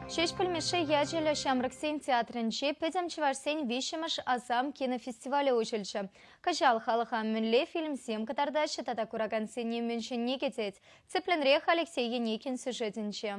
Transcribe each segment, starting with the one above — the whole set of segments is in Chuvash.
Ҫеҫпӗл Мишши ячӗллӗ ҫамрӑксен театрӗнче пӗтӗм чӑвашсен виҫҫӗмӗш Асам кинофестивалӗ уҫӑлчӗ. Кӑҫал халӑха мӗнле фильмсем кӑтартаҫҫӗ тата куракансене мӗн ҫӗнни кӗтет? Тӗплӗнрех Алексей Еникин сюжетӗнче.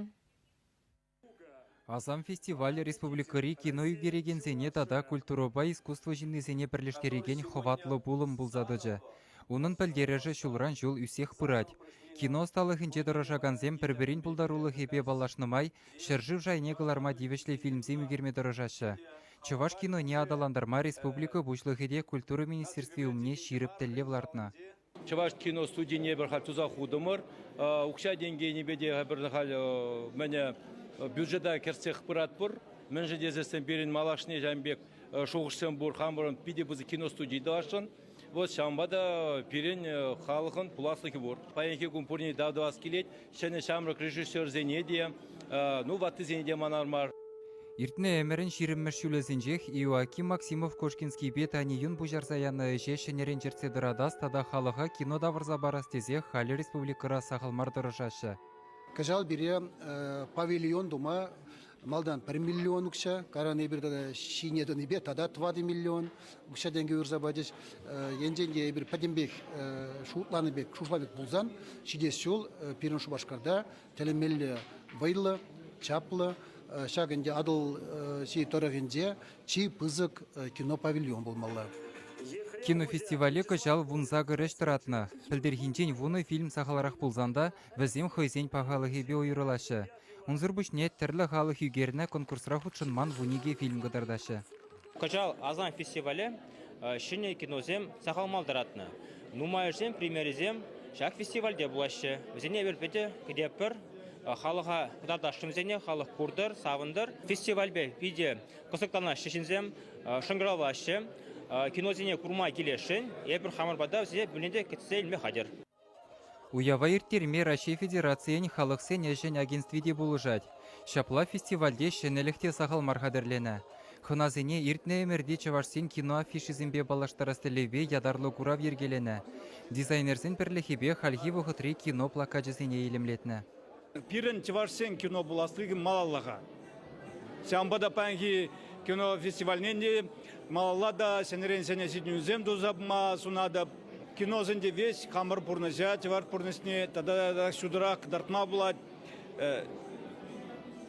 Асам фестиваль республикӑри кино ӳкерекенсене тата культурӑпа искусство ҫыннисене пӗрлештерекен хӑватлӑ пулӑм пулса тӑчӗ. Унӑн пӗлтерӗшӗ ҫулран-ҫул ӳссех пырать. Кино ӑсталӑхӗнче тӑрӑшакансем пӗр-пӗрин пултарулӑхӗпе паллашнӑ май ҫӗршыв шайне кӑларма тивӗҫлӗ фильмсем ӳкерме тӑрӑшаҫҫӗ. Чӑваш киноне аталантарма республика Пуҫлӑхӗ те Культура министерстви умне ҫирӗп тӗллев лартнӑ. Чӑваш кино студине эпир халь туса хутӑмӑр. Укҫа-тенкӗ енӗпе те эпир халь мӗне бюджета кӗртсех пыратпӑр. Мӗншӗн тесессӗн пирӗн малашне ҫавӑн пек шухӑшсем пур. Хамӑрӑн питӗ пысӑк киностуди тӑвасшӑн. Вот ҫавӑнпа та пирӗн халӑхӑн пуласлӑхӗ пур. Паянхи кун пурне тав тӑвас килет. Ҫӗнӗ ҫамрӑк режиссерсене те, ну, ваттисене те манар мар. Иртнӗ ӗмӗрӗн ҫирӗммӗш ҫулӗсенчех Иоаким Максимов-Кошкинскийпе Тани Юн пуҫарса янӑ ӗҫе ҫӗнӗрен чӗртсе тӑратас тата халӑха кино тавӑрса парас тесе халӗ республикӑра сахал мар тӑрӑшаҫҫӗ. Кӑҫал пире павильон тума малтан пӗр миллион укҫа, кайран эпир тата ҫине тӑнипе тата 4 миллион укҫа-тенкӗ уйӑрса пачӗҫ. Енчен те эпир пӗтӗмпех шутланӑ пек, шутланӑ пек пулсан ҫитес ҫул пирӗн Шупашкарта тӗлӗнмелле вӑйлӑ, чаплӑ, ҫак ӗнтӗ Атӑл ҫи тӑрӑхӗнче чи пысӑк кинопавильон пулмалла. Кинофестивале кӑҫал 18 ӗҫ тӑратнӑ. Пӗлтӗрхинчен вунӑ фильм сахалрах пулсан та вӗсем хӑйсен пахалӑхӗпе уйрӑлаҫҫӗ. Унсӑр пуҫне тӗрлӗ халӑх ӳкернӗ конкурсра хутшӑнман 12 фильм кӑтартаҫҫӗ. Кӑҫал Асам фестивале ҫӗнӗ киносем сахал мар тӑратнӑ. Нумайӑшсен премьерисем ҫак фестивальте пулаҫҫӗ. Вӗсене эпир питӗ кӗтетпӗр. Халӑха кӑтартасшӑн вӗсене, халӑх куртӑр, савӑнтӑр. Фестивальпе питӗ кӑсӑкланаҫҫӗ ҫынсем, шӑнкӑравлаҫҫӗ. Киносене курма килесшӗн. Эпир хамӑр пата вӗсене пурне те кӗтсе илме хатӗр. Уява ирттерме Раҫҫей Федерацийӗн Халӑхсен ӗҫӗн агентстви те пулӑшать. Ҫапла фестивальте ҫӗнӗлӗх те сахал мар хатӗрленӗ. Хӑнасене иртнӗ ӗмӗрти чӑвашсен кино афишисемпе паллаштарас тӗллевпе ятарлӑ курав йӗркеленӗ. Дизайнерсен пӗрлӗхӗпе хальхи вӑхӑтри кино плакачӗсене илемлетнӗ. Пирӗн чӑвашсен кино пуласлӑхӗ малалла-ха. Ҫавӑнпа та паянхи кино фестивальне те малалла та ҫӗнӗрен ҫӗнӗ ҫитӗнӳсем туса пыма сунатӑп. Киносенче веҫ хамӑр пурнӑҫа, чӑваш пурнӑҫне тата ҫутӑрах кӑтартма пулать.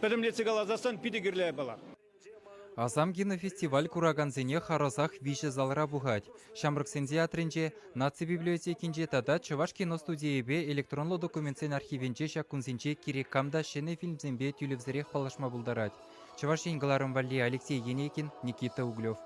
Пӗтӗмлетсе каласассӑн питӗ кирлӗ япала. Асам кинофестиваль куракансене харӑсах виҫӗ залра пухать. Ҫамрӑксен театрӗнче, Наци библиотекинче тата Чӑваш киностудийӗпе электронлӑ документсен архивӗнче ҫак кунсенче кирек кам та ҫӗнӗ фильмсемпе тӳлевсӗрех паллашма пултарать. Чӑваш Ен кӑларӑм валли Алексей Енейкин, Никита Углев.